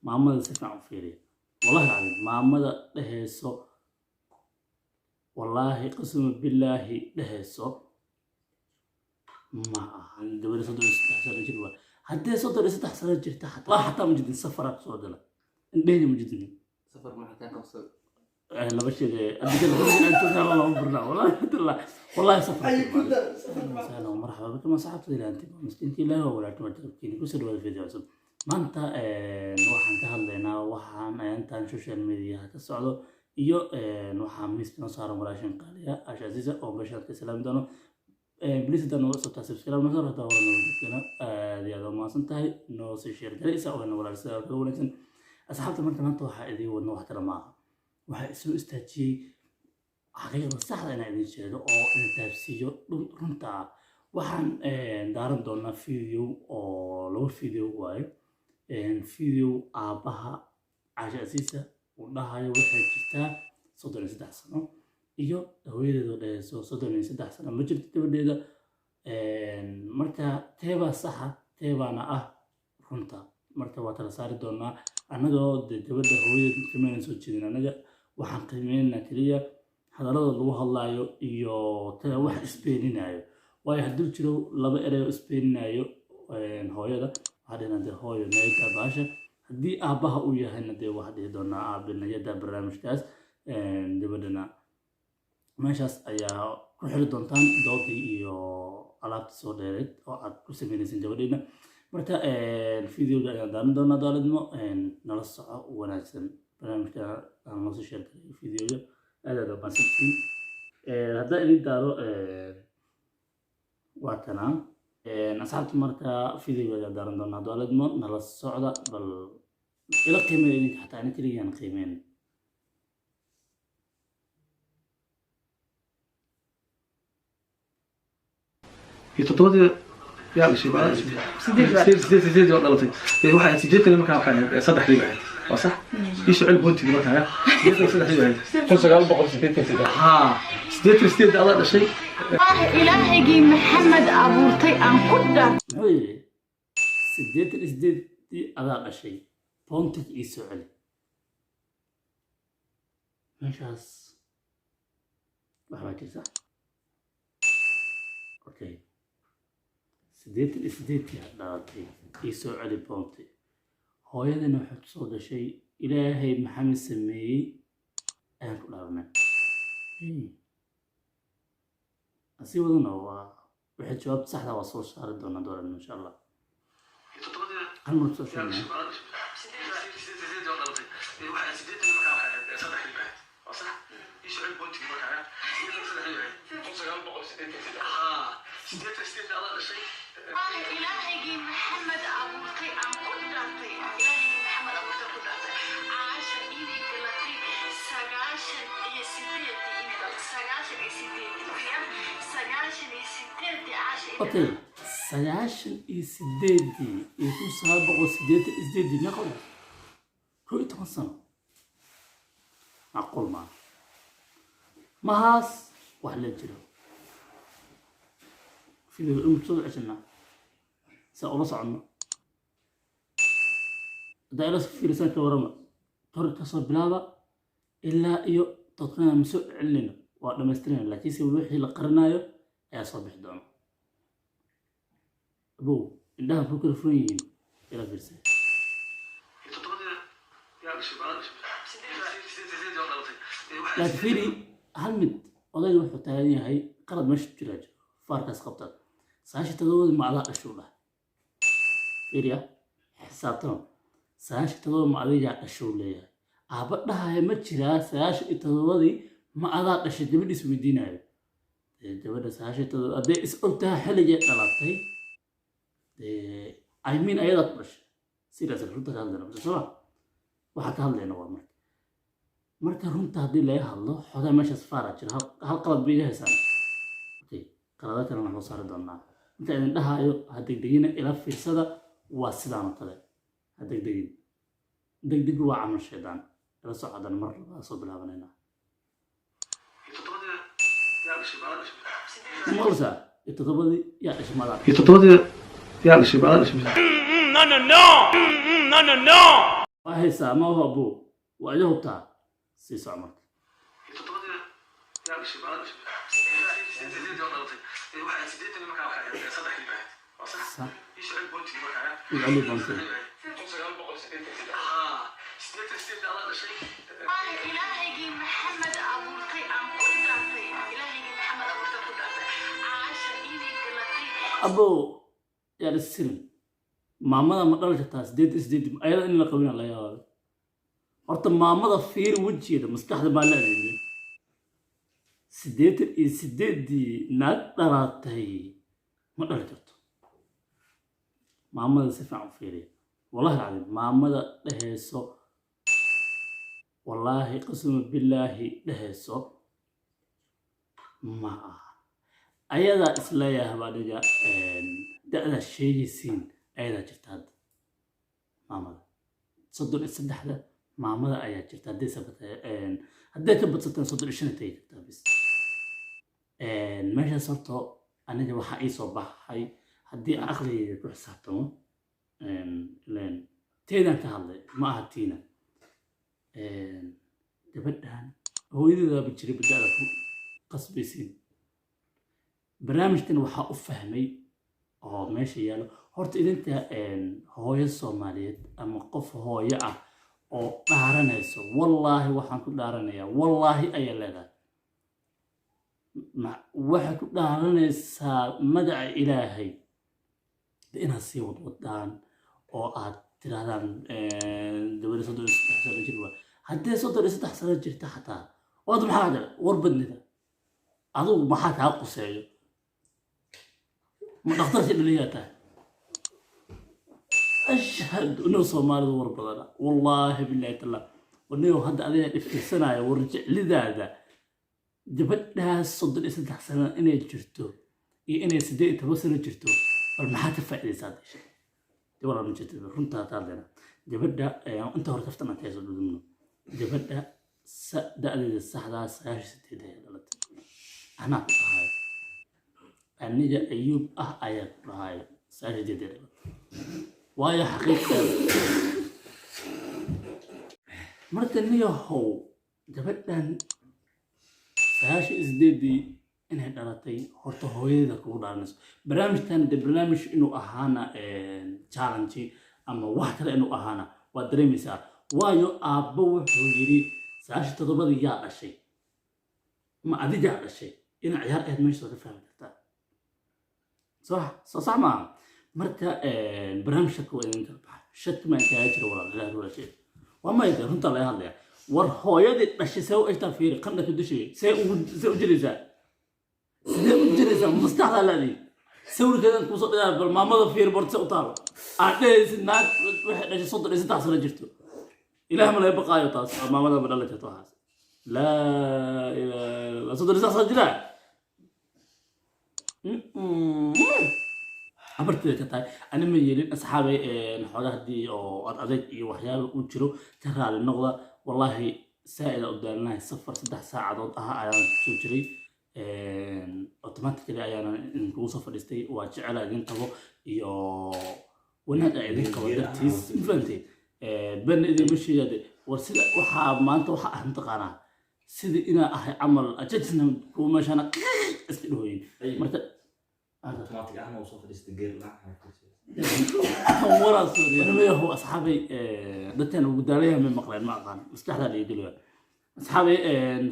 Maamada si fiican u fiiriya. Wallahi alcadiim, maamada dhehayso, wallaahi, qasama billaahi dhehayso, ma aha gabadha 33 sano jir. Waa haddee 33 sano jirta, xataa ma jidin safaraa kusoo gala indhehna ma jidin. Safar maxaa kaa qabsaday? Laba sheeg adduunyada aan joognaa lama furnaa. Wallahi billah, wallahi safar. Sahlan, marxaba bikum asxaabta ilaanti miskiinka Ilaahi waa walaagta martabkiini. Kusoo dhawaada video cusub. Maanta waxaan ka hadlaynaa waxaan intaan social media ka socdo iyo waxaa miiska noo saaran walaashan qaaliya Asha Aziza oo meeshaan ka islaami doono. Please, haddaan nooga cusubtaa, subscribe noo saar. Haddaan hore nooga joogtana, aad iyo aad u mahadsan tahay. Noo sii share garaysa oo walaal sidaa kala wanaagsan asxaabta. Marka maanta waxaa idiin wadna wax kale maaha, waxaa isoo istaajiyey xaqiiqda saxda inaan idin sheego oo idin taabsiiyo runta ah. Waxaan daaran doonaa video oo laba video waayo. Video aabbaha Caasha Asiisa uu dhahayo waxay jirtaa 33 sano, iyo hooyadeed oo dhahayso 33 sano ma jirto gabadheeda. Marka teebaa saxa, teebaana ah runta? Marka waa kala saari doonaa annagoo dee gabadha hooyadeed qiimeynaan soo jeedin. Annaga waxaan qiimeynaynaa keliya hadallada lagu hadlaayo iyo wax isbeeninayo. Waayo, hadduu jiro laba erey oo isbeeninayo hooyada, waxaa dhihnaa dee hooyo nayadaa baasha. Haddii aabbaha uu yahayna, dee waxaa dhihi doonaa aabe nayadaa barnaamijkaas. Gabadhana meeshaas ayaa ku xiri doontaan doodii iyo alaabtii soo dheereed oo aad ku sameynaysan gabadheena. Marka videoga ayaan daalan doonaa daaladmo. Nala soco wanaagsan barnaamijka aan noo soo share garay videoga. Aad aad u mahadsantihiin. Haddaan idin daaro, waa kanaa asxaabta. Marka videoga ayaan daalan doonaa daaladmo, nala socda. Bal ila qiimeeyo idinka, xataa ani keligaan qiimeyn. Iyo toddobadii yaa dhashay? Sideed, sideed, sideed waa dhalatay. Dee waxay ahayd 80 markaa, waxay ahayd saddexdii bay ahayd. Waa sax, ii soo celi pointigii markaa ya 83-dii bay ahayd. 1983. Haa, 88 adaa dhashay. Ilaahaygii Maxamed abuurtay aan ku dhaar. Muxuu yidhi? 88-dii adaa dhashay, pointig ii soo celi. Meeshaas waxbaa jirta. Okay, 88-dii aad dhalatay, ii soo celi pointi. Hooyadana waxay kusoo gashay Ilaahay Maxamed sameeyey ayaan ku dhaaranay. Asii wadana waa waxay jawaabta saxda waa soo saari doonaa dooran, insha Allah. Hal mar soo sheegnaa. Sideed waa dhalatay. Dee waxay ahayd 80 markaa, waxay ahayd saddexdii bay ahayd. Waa sax, ii soo celi pointigii markaa ya 83-dii bay ahayd. 1983. Haa, 88 adaa dhashay. Ilaahaygii Maxamed abuurtay aan ku dhaartay, Ilaahaygi Maxamed abuurtay ku dhaartay, Caasha inay dhalatay 98-dii, inay dhalatay 98-dii, ya 98-dii Caasha inay Okay, 98-dii iyo 1988-dii meeqa u 11 sano? Macquul maaha, mahaas wax la jiro. Video imika soo ceshanaa saa ula soconno. Haddaa ila fiirisaan, ka warama tor kasoo bilaaba ilaa iyo dadkana ma soo celinayno, waa dhammaystirayna, laakiinse wixii la qarinayo ayaa soo bixi doona. Abow, indhaha ku kala furan yihiin, ila fiirsay. Iyo toddobadii yaa dhashay? Sideed waa dhalatay. Dee waxay Laakiin fiiri hal mid, odayga wuxuu taagan yahay qalad meesha ku jiraa jiro. Faarkaas qabta, 97-dii ma adaa dhashuu dhahay? Fiiriya, xisaabtama, 97 ma adigaa dhashuu leeyahay? Aabba dhahaya ma jiraa? 97-dii ma adaa dhashay gabadhiis weydiinayo. Dee gabadha 97 hadday is ogtahay xilligay dhalatay, dee I mean ayadaa ku dhashay. Sidaas runta ka hadlayna mise soo waxaa ka hadlayna waa marka runta haddii laga hadlo, xogaa meeshaas faara jiro. Hal qalad bay iga haysaan. Okay, qalada kalena waxaan soo saari doonaa. Inta idin dhahayo ha degdegina, ila fiirsada. Waa sidaan oo kale, ha degdegin. Degdegu waa camal shaydaan. Ila socodana mar labaad soo bilaabanayna. Iyo toddobadii yaa dhashay? Maqlaysaa? Iyo toddobadii yaa dhashay madaa? Iyo toddobadii yaa dhashay? Waa haysaa ma aho abuu, waa iga hubtaa. Sii soco marka. Toddobadii yaa dhashay? Baa dhashay sideedii oo dhalatay. Waxay ahayd 80 markaa, waxay ahayd saddexdii bay ahayd, waa sax. Sax. Ii soo celi pointigii markaa, ya. U celi pointiga. 1983. Haa, 88 adaa dhashay. Ilaahigii Maxamed abuurtay aan ku dhaartay, Ilaahigii Maxamed abuurtay ku dhaartay, Caasha inay galatay. Abow, yaa isirin, maamada ma dhali kartaa 88 ayada in la qabina laga yaaba? Horta maamada fiir wejigeeda, maskaxda baa la adeegay. 88-dii naag dhalatay ma dhali karto. Maamada si fiican u fiiriya, wallahi alcadiim, maamada dhehayso, wallaahi, qasama billaahi, dhehayso ma aha. Ayadaa isleeyahay adiga da'daa sheegaysiin, ayadaa jirta hadda. Maamada 33-da maamada ayaa jirta. Hadday hadday ka badsataan 35 tagi kartaa bis. Meeshaas horta aniga waxaa ii soo baxay, haddii aan aqligayga ku xisaabtamo, ileen teedaan ka hadlay, ma aha tiina. Gabadhan hooyadeedaaba jiray bada'da ku qasbaysiin. Barnaamijkan waxaa u fahmay oo meesha yaalo horta idinka hooyo Soomaaliyeed ama qof hooyo ah oo dhaaranayso, wallaahi waxaan ku dhaaranayaa, wallaahi ayaa leedahay. Waxay ku dhaaranaysaa magaca Ilaahay. De inaad sii wadwadaan oo aad tirahdaan gabadha 33 sano jir waa, haddee 33 sano jirta xataa waad maxaa jira? War badnida, adigu maxaa kaa quseeyo? Ma dhakhtarkii dhaliyaa tahay? Ashhadu inuu Soomaalidu war badana, wallaahi billahi taala. Waniyow, hadda adiga dhiftirsanaya war jeclidaada, gabadhaas 33 sano inay jirto iyo inay 18 sano jirto, bal maxaa ka faa'iidaysaa disha? Dee walaal, ma jirto, runtaa ka hadlayna. Gabadha inta hore kaftan aan ka soo dhudubno, gabadha da'deeda saxdaa 98 ayaa dhalatay. Anaa ku dhahayo, aniga Ayuub ah ayaa ku dhahayo, 98 ayaa dhalatay, waayo xaqiiqdeeda. Marka niyahow, gabadhan 98-dii inay dhalatay horta hooyadeeda kugu dhaaranayso. Barnaamijkan de barnaamij inuu ahaana challenge ama wax kale inuu ahaana waad dareemaysaa, waayo aabbo wuxuu yidhi 97-dii yaa dhashay, ma adigaa dhashay? Ina ciyaar ahayd meesha soo ka fahmi kartaa. Sax soo sax maaha? Marka barnaamij shaki waa idin kala baxay, shaki ma kaaga jira walaal. Ilaah walaashay waa mayda, runta laga hadlaya. War hooyadii dhashay see u egtaa? Fiiri qandha ku dishay, see ugu see u jiraysaa, sidee u jiraysaa? Maskaxdaa laadii sawirkeedan kuusoo dhigaa. Bal maamada fiir borta, se u taalo aad dhehaysid naag waxay dhashay 33 sano jirto. Ilaah ma laga baqaayo? Taas maamada ma dhalan karto waxaas. Laa ilaaha illallah, 33 sano jiraa abarteeda ka tahay. Ani ma yeelin asxaabay. Xoogaa haddii oo ad adeeg iyo waxyaaba u jiro, ka raali noqda. Wallaahi saa'id u daalanahay, safar 3 saacadood ah ayaan kusoo jiray, automatically ayaana idinkugu soo fadhiistay. Waa jecela idin qabo iyo wanaag aa idin qabo dartiis, ma fahantay? Ben idinma sheegade. War sida waxaa maanta waxa ah mataqaanaa sidii inaa ahay camal ajajna kuwa meeshaana iska dhahoyin marka. Automatic ahaan uu soo fadhiistay geer la'aan. Waraasnimayahu asxaabay, dadkan ugu daalayaha may maqleen, ma aqaan, maskaxdaa laga gelaya. Asxaabay,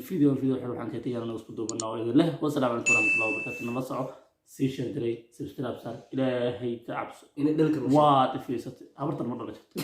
video video xir waxaan ka tagayna isku duubanaa oo idin leh wasalaamu calaykum waraxmatullahi wabarakaatu. Nala soco, sii share diray, subscribe saar, Ilaahay ka cabso. Inay dhalka Waad ifiisatay, habartan ma dhala jirto.